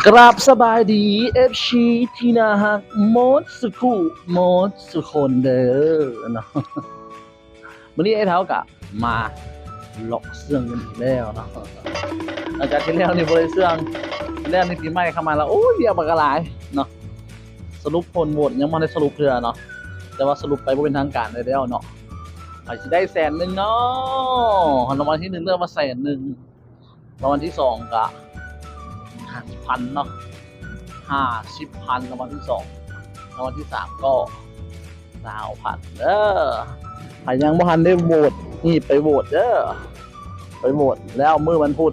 ກາບສະບາຍດີ ເອັຟຊີ ທີ່ໜ້າຮັກໝົດສູ່ຄູ່ໝົດສູ່ຄົນເດີເນາະ. ມື້ນີ້ອ້າຍເຖົ້າກະມາເລາະເຊື່ອງກັນອີກແລ້ວເນາະ. ຫຼັງຈາກທີ່ແລ້ວນີ້ບໍ່ໄດ້ເຊື່ອງ ແລ້ວນີ້ປີໃໝ່ເຂົ້າມາແລ້ວ ໂອ້ຍ ວຽກບັກຫຼາຍເນາະ. ສະຫຼຸບຜົນໂຫວດຍັງບໍ່ໄດ້ສະຫຼຸບເທື່ອເນາະ ແຕ່ວ່າສະຫຼຸບໄປບໍ່ເປັນທາງການໄດ້ແລ້ວເນາະ. ໃຜຊິໄດ້ແສນໜຶ່ງເນາະ ລາງວັນທີໜຶ່ງເລືອກມາແສນໜຶ່ງ ລາງວັນທີສອງກະຫ້າສິບພັນເນາະ ຫ້າສິບພັນ ລາງວັນທີສອງ ລາງວັນທີສາມກໍຊາວພັນເດີ. ໃຜຍັງບໍ່ທັນໄດ້ໂຫວດ ຮີບໄປໂຫວດເດີ ໄປໂຫວດ ແລ້ວມື້ວັນພຸດ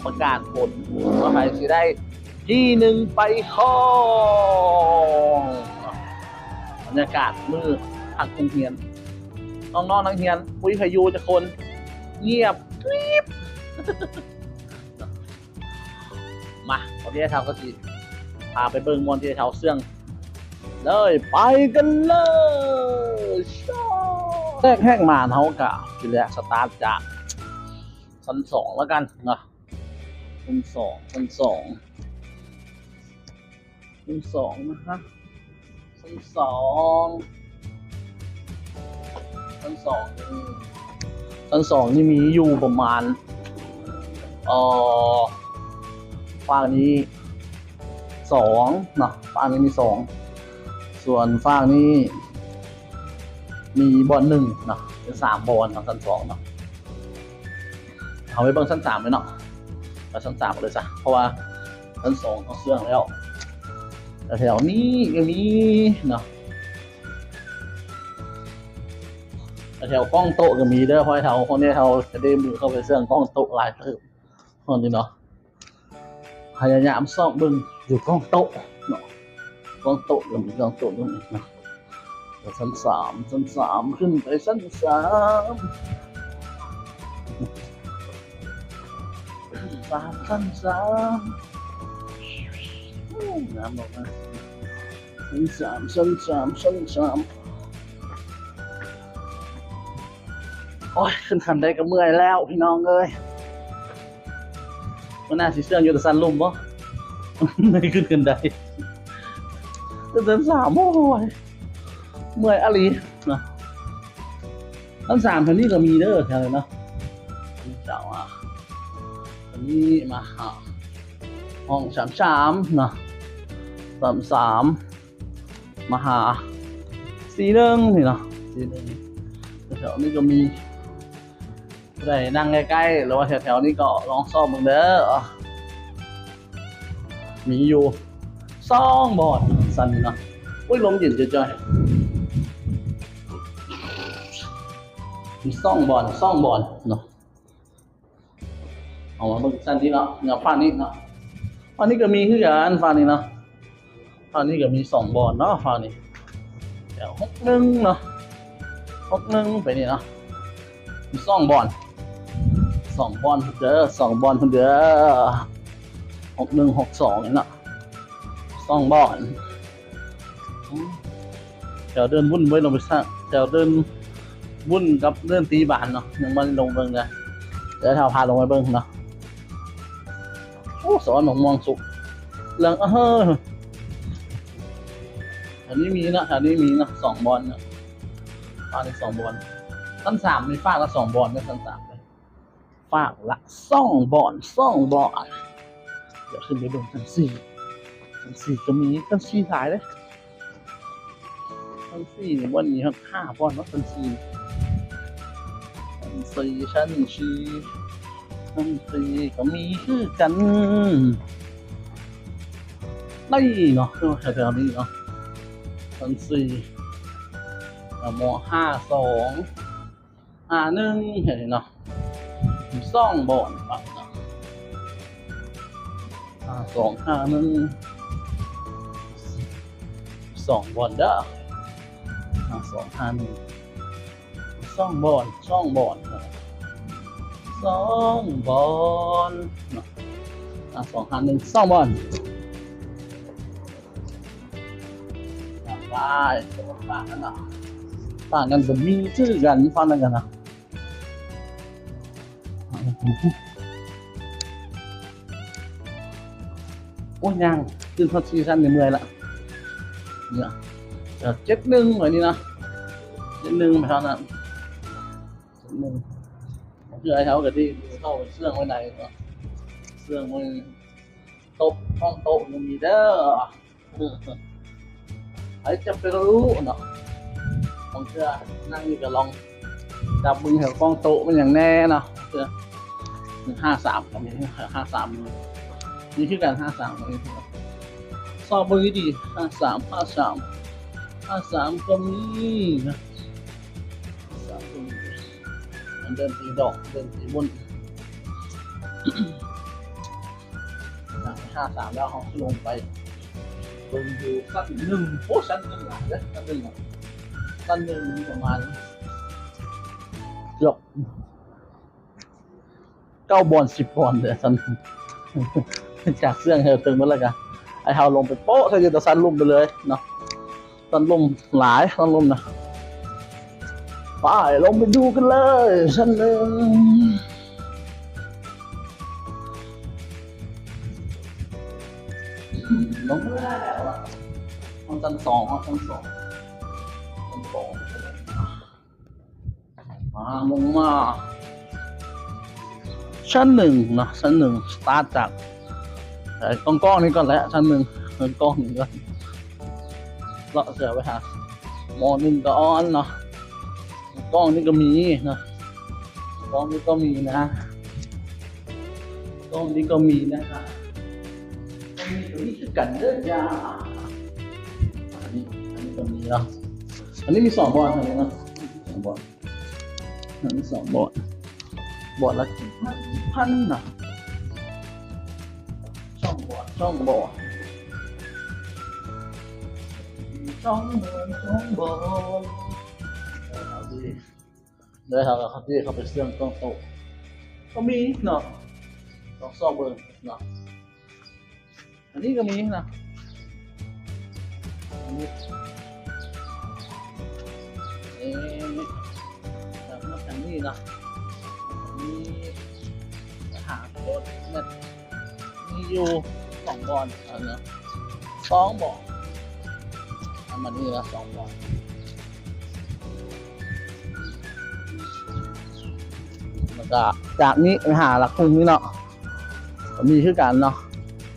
ປະກາດຜົນວ່າໃຜຊິໄດ້ທີໜຶ່ງໄປຄອງ. ບັນຍາກາດມື້ພັກໂຮງຮຽນ ນ້ອງໆນັກຮຽນບໍ່ມີໃຜຢູ່ຈັກຄົນ ງຽບກຣິບ. ມາ ຕອນນີ້ອ້າຍເຖົ້າກໍຊິພາໄປເບິ່ງບ່ອນທີ່ອ້າຍເຖົ້າເຊື່ອງເລີຍ ໄປກັນເລີຍ. ແລກແຮກມາເຮົາກະຊິແລະສະຕາດຈາກຊັ້ນສອງແລ້ວກັນເນາະ ຊັ້ນສອງ ຊັ້ນສອງ ຊັ້ນສອງນະຮະ ຊັ້ນສອງ ຊັ້ນສອງນີ້ ຊັ້ນສອງນີ້ມີຢູ່ປະມານ ເອີ ຟາກນີ້ສອງເນາະ ຟາກນີ້ມີສອງ ສ່ວນຟາກນີ້ມີບ່ອນໜຶ່ງເນາະ ເປັນສາມບ່ອນເນາະ ຊັ້ນສອງເນາະ. ເຮົາໄປເບິ່ງຊັ້ນສາມເລີຍເນາະ ໄປຊັ້ນສາມເລີຍຊະ ເພາະວ່າຊັ້ນສອງເຮົາເຊື່ອງແລ້ວ. ແຖວໆນີ້ກໍມີເນາະ ແຖວກ້ອງໂຕະກໍມີເດີ ເພາະວ່າເຮົາ ພວກນີ້ເຮົາຈະໄດ້ມືເຂົ້າໄປເຊື່ອງກ້ອງໂຕະຫຼາຍເຕີບ ພວກນີ້ເນາະ. ພະຍາຍາມຊອກເບິ່ງຢູ່ກ້ອງໂຕະເນາະ ກ້ອງໂຕະກໍມີ ກ້ອງໂຕະກໍມີເນາະ. ຊັ້ນສາມ ຊັ້ນສາມ ຂຶ້ນໄປຊັ້ນສາມ ສາມ ຊັ້ນສາມ ໂອ້ ງາມມາກໆ ຊັ້ນສາມ ຊັ້ນສາມ ຊັ້ນສາມ. ໂອ້ຍ ຂຶ້ນຂັ້ນໄດກໍເມື່ອຍແລ້ວພີ່ນ້ອງເອີຍ. ມື້ໜ້າຊິເຊື່ອງຢູ່ແຕ່ຊັ້ນລຸ່ມບໍ່ ຂຶ້ນຂຶ້ນໄດ ຂຶ້ນຊັ້ນສາມ ໂອ້ຍ ເມື່ອຍອີ່ຫຼີເນາະ. ຊັ້ນສາມແຖວນີ້ກໍມີເດີ ແຖວນີ້ເນາະ ເຈົ້າ ອ່າ ອັນນີ້ມາຫາຫ້ອງສາມສາມເນາະ ສາມສາມ ມາຫາສີ່ໜຶ່ງນີ້ເນາະ ສີ່ໜຶ່ງ ແຖວນີ້ກໍມີ ຜູ້ໃດນັ່ງໃກ້ໆ ຫຼືວ່າແຖວໆນີ້ກໍລອງຊອກເບິ່ງເດີ ມີຢູ່ສອງບ່ອນຊັ້ນນີ້ເນາະ. ໂອ້ຍ ລົມເຢັນຈ່ອຍໆ ມີສອງບ່ອນ ສອງບ່ອນເນາະ. ເອົາມາເບິ່ງຊັ້ນນີ້ເນາະ ແນວຟາກນີ້ເນາະ ຟາກນີ້ກໍມີຄືກັນ ຟາກນີ້ເນາະ ຟາກນີ້ກໍມີສອງບ່ອນເນາະ ຟາກນີ້ ແຖວຫົກໜຶ່ງເນາະ ຫົກໜຶ່ງໄປນີ້ເນາະ ມີສອງບ່ອນ ສອງບ່ອນເດີ ສອງບ່ອນເດີ ຫົກໜຶ່ງ ຫົກສອງນີ້ເນາະ ສອງບ່ອນ. ແຖວເດີ່ນວຸ້ນໄວ້ລົງໄປຊະ ແຖວເດີ່ນວຸ້ນກັບເດີ່ນຕີບານເນາະ ຍັງບໍ່ໄດ້ລົງເບິ່ງເດີ ດຽວເຮົາພາລົງໄປເບິ່ງເນາະ. ໂອ້ ສະອອນໝາກມ່ວງສຸກເລື່ອງ ເອີ ແຖວນີ້ມີເນາະ ແຖວນີ້ມີເນາະ ສອງບ່ອນເນາະ ຟາກນີ້ສອງບ່ອນ ຊັ້ນສາມມີຟາກລະສອງບ່ອນເນາະ ຊັ້ນສາມ ຟາກລະສອງບ່ອນ ສອງບ່ອນ. ດຽວຂຶ້ນໄປເບິ່ງຊັ້ນສີ່ ຊັ້ນສີ່ກໍມີ ຊັ້ນສີ່ຫຼາຍເດ້ ຊັ້ນສີ່ນີ້ບໍ່ໜີຮອດຫ້າບ່ອນເນາະ ຊັ້ນສີ່ ຊັ້ນສີ່ ຊັ້ນສີ່ ຊັ້ນສີ່ກໍມີຄືກັນ ນີ້ເນາະ ແຖວໆນີ້ເນາະ ຊັ້ນສີ່ ມໍຫ້າສອງ ຫ້າໜຶ່ງ ເຫັນເນາະ ສອງບ່ອນເນາະ ຫ້າສອງ ຫ້າໜຶ່ງ ສອງບ່ອນເດີ ຫ້າສອງ ຫ້າໜຶ່ງ ສອງບ່ອນ ສອງບ່ອນ ສອງບ່ອນເນາະ ຫ້າສອງ ຫ້າໜຶ່ງ ສອງບ່ອນ. ໄປ ຟາກນັ້ນນະ ຟາກນັ້ນກໍມີຄືກັນ ຟາກນັ້ນກັນນະ. ໂອ້ຍ ຍ່າງຂຶ້ນຮອດສີ່ຊັ້ນນີ້ເມື່ອຍລະ ເນາະ. ເຈັດໜຶ່ງ ໄວ້ນີ້ນະ ເຈັດໜຶ່ງ ເທົ່ານັ້ນ ເຈັດໜຶ່ງ. ຄືອ້າຍເຮົາກໍທີ່ເຂົ້າເຊື່ອງໄວ້ໃນເນາະ ເຊື່ອງໄວ້ໂຕະ ຫ້ອງໂຕະຍັງມີເດີ. ໃຜຈະໄປຮູ້ເນາະ ບາງເທື່ອນັ່ງຢູ່ກໍລອງຈັບເບິ່ງແຖວກ້ອງໂຕະມັນຫຍັງແດ່ເນາະ. ເທື່ອ ຫ້າສາມກໍມີ ຫ້າສາມ ມີຄືກັນ ຫ້າສາມ ກໍມີຄືກັນ. ຊອກເບິ່ງດີໆ ຫ້າສາມ ຫ້າສາມ ຫ້າສາມ ກໍມີນະ ຫ້າສາມ ກໍມີ. ມັນເລີ່ມຕີດອກ ເລີ່ມຕີບົນ ຫ້າສາມ ແລ້ວເຮົາຊິລົງໄປເບິ່ງຢູ່ຊັ້ນໜຶ່ງ. ໂອ້ ຊັ້ນໜຶ່ງຫຼາຍເດີ ຊັ້ນໜຶ່ງ ຊັ້ນໜຶ່ງມີປະມານເກືອບເກົ້າບ່ອນ ສິບບ່ອນເດີຊັ້ນ ຈາກເຊື່ອງເທິງໝົດແລ້ວກະ ໃຫ້ເຮົາລົງໄປໂປະໃສ່ຢູ່ແຕ່ຊັ້ນລຸ່ມໄປເລີຍເນາະ. ຊັ້ນລຸ່ມຫຼາຍ ຊັ້ນລຸ່ມນະ ໄປ ລົງໄປດູກັນເລີຍ ຊັ້ນໜຶ່ງ ລົງມາແລ້ວ ຮອດຊັ້ນສອງ ຮອດຊັ້ນສອງ ຊັ້ນສອງ ມາ ລົງມາ ຊັ້ນໜຶ່ງເນາະ ຊັ້ນໜຶ່ງ ສະຕາດຈາກ ເອີ ກ້ອງໆນີ້ກ່ອນແຫຼະ ຊັ້ນໜຶ່ງ ກ້ອງນີ້ກ່ອນ ເລາະເສືອໄປຫາໝໍໜຶ່ງກໍອ່ອນເນາະ. ກ້ອງນີ້ກໍມີເນາະ ກ້ອງນີ້ກໍມີນະ ກ້ອງນີ້ກໍມີນະ ກ້ອງນີ້ກໍມີຄືກັນເດີຈ້າ. ອັນນີ້ ອັນນີ້ກໍມີເນາະ ອັນນີ້ມີສອງບ່ອນ ອັນນີ້ເນາະ ສອງບ່ອນ ອັນນີ້ສອງບ່ອນ ບ່ອນລະສິບພັນນະ ສອງບ່ອນ ສອງບ່ອນ ສອງບ່ອນ ສອງບ່ອນ. ເອີ ເຮົາຊິ ເດີ ເຮົາ ເຮົາຊິເຂົ້າໄປເຊື່ອງກ້ອງໂຕະ ກໍມີເນາະ ລອງຊອກເບິ່ງເນາະ. ອັນນີ້ກໍມີນະ ອັນນີ້ ເອີ ແບບນັ້ນ ອັນນີ້ນະ ອັນນີ້ ຫາໂຄດແບບ ມີຢູ່ສອງບ່ອນ ເອີ ສອງບ່ອນ ປະມານນີ້ລະ ສອງບ່ອນ. ແລ້ວກະຈາກນີ້ໄປຫາຫຼັກທຸງນີ້ເນາະ ກໍມີຄືກັນເນາະ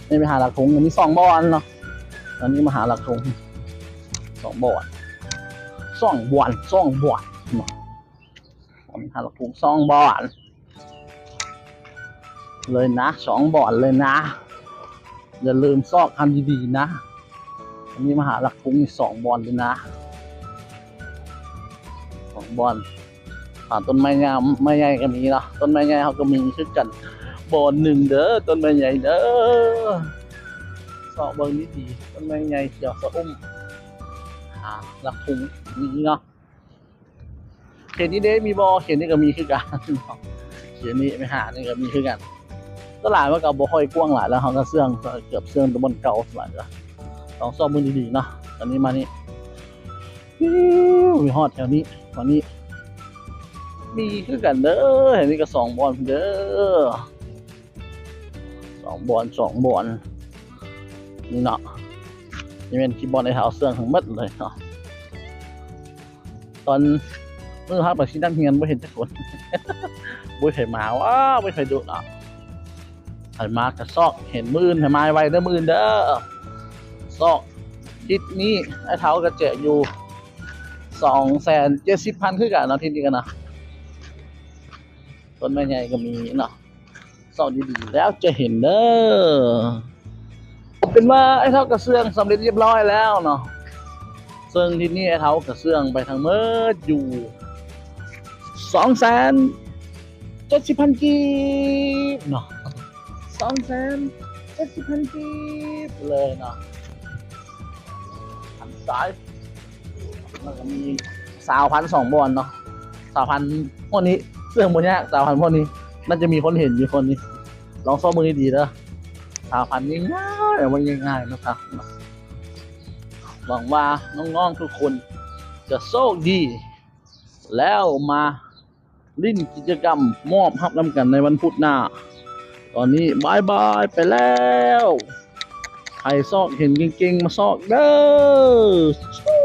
ນີ້ໄປຫາຫຼັກທຸງ ມີສອງບ່ອນເນາະ. ອັນນີ້ມາຫາຫຼັກທຸງ ສອງບ່ອນ ສອງບ່ອນ ສອງບ່ອນເນາະ ມາຫາຫຼັກທຸງ ສອງບ່ອນ ເລີຍນະ ສອງບ່ອນເລີຍນະ. ຢ່າລືມຊອກຫັ້ນດີໆນະ. ອັນນີ້ມາຫາຫຼັກທຸງນີ້ສອງບ່ອນເລີຍນະ ສອງບ່ອນ. ອ່າ ຕົ້ນໄມ້ງາມ ໄມ້ໃຫຍ່ກໍມີເນາະ ຕົ້ນໄມ້ໃຫຍ່ເຮົາກໍມີຄືກັນບ່ອນໜຶ່ງເດີ ຕົ້ນໄມ້ໃຫຍ່ເດີ. ຊອກເບິ່ງດີໆ ຕົ້ນໄມ້ໃຫຍ່ຂຽວຊະອຸ່ມ ຫາຫຼັກທຸງມີເນາະ. ເຂດນີ້ເດ້ ມີບໍ່? ເຂດນີ້ກໍມີຄືກັນ ເຂດນີ້ໄປຫານີ້ກໍມີຄືກັນ. ສ່ວນຫຼາຍມັນກໍບໍ່ຄ່ອຍກວ້າງຫຼາຍ ແລ້ວເຮົາກໍເຊື່ອງ ເກືອບເຊື່ອງແຕ່ບ່ອນເກົ່າສ່ວນຫຼາຍ. ລອງຊອກເບິ່ງດີໆເນາະ. ອັນນີ້ມານີ້ ວິວ ມີຮອດແຖວນີ້ ມານີ້ ມີຄືກັນເດີ. ແຖວນີ້ກໍສອງບ່ອນເດີ ສອງບ່ອນ ສອງບ່ອນ ນີ້ເນາະ. ນີ້ແມ່ນທີ່ບ່ອນໄອ້ເຖົ້າເຊື່ອງທັງໝົດເລີຍເນາະ. ຕອນມື້ເຮົາໄປຊິນັກຮຽນບໍ່ເຫັນຈັກຄົນ ບໍ່ໃຜມາ ວ້າ ບໍ່ໃຜດຸເນາະ. ໃຜມາກໍຊອກ ເຫັນມື້ອື່ນໃຜມາໄວເດີ ມື້ອື່ນເດີ. ຊອກທິດນີ້ ໄອ້ເຖົ້າກໍແຈກຢູ່ສອງແສນເຈັດສິບພັນຄືກັນເນາະ ທິດນີ້ກັນນະ. ຕົ້ນໄມ້ໃຫຍ່ກໍມີເນາະ. ຊອກດີໆແລ້ວຈະເຫັນເດີ. ເປັນວ່າໄອ້ເຖົ້າກະເຊື່ອງສຳເລັດຮຽບຮ້ອຍແລ້ວເນາະ. ເຊິ່ງທີ່ນີ້ໄອ້ເຖົ້າກະເຊື່ອງໄປທັງໝົດຢູ່ສອງແສນເຈັດສິບພັນກີບເນາະ. ສອງແສນເຈັດສິບພັນກີບເລີຍເນາະ. ອັນຊ້າຍ ແລ້ວກໍມີຊາວພັນສອງບ່ອນເນາະ. ຊາວພັນພວກນີ້ເຊື່ອງບໍ່ຍາກ ຊາວພັນພວກນີ້ໜ້າຈະມີຄົນເຫັນຢູ່ພວກນີ້. ລອງຊອກເບິ່ງດີໆເດີ. ຊາວພັນງ່າຍໆ ເອົາໄວ້ງ່າຍໆເນາະ. ຫວັງວ່ານ້ອງໆທຸກຄົນຈະໂຊກດີ ແລ້ວມາຫຼິ້ນກິດຈະກຳມອບຮັບນຳກັນໃນວັນພຸດໜ້າ. ຕອນນີ້ບາຍບາຍໄປແລ້ວ. ໃຜຊອກເຫັນເກັ່ງໆ ມາຊອກເດີ້.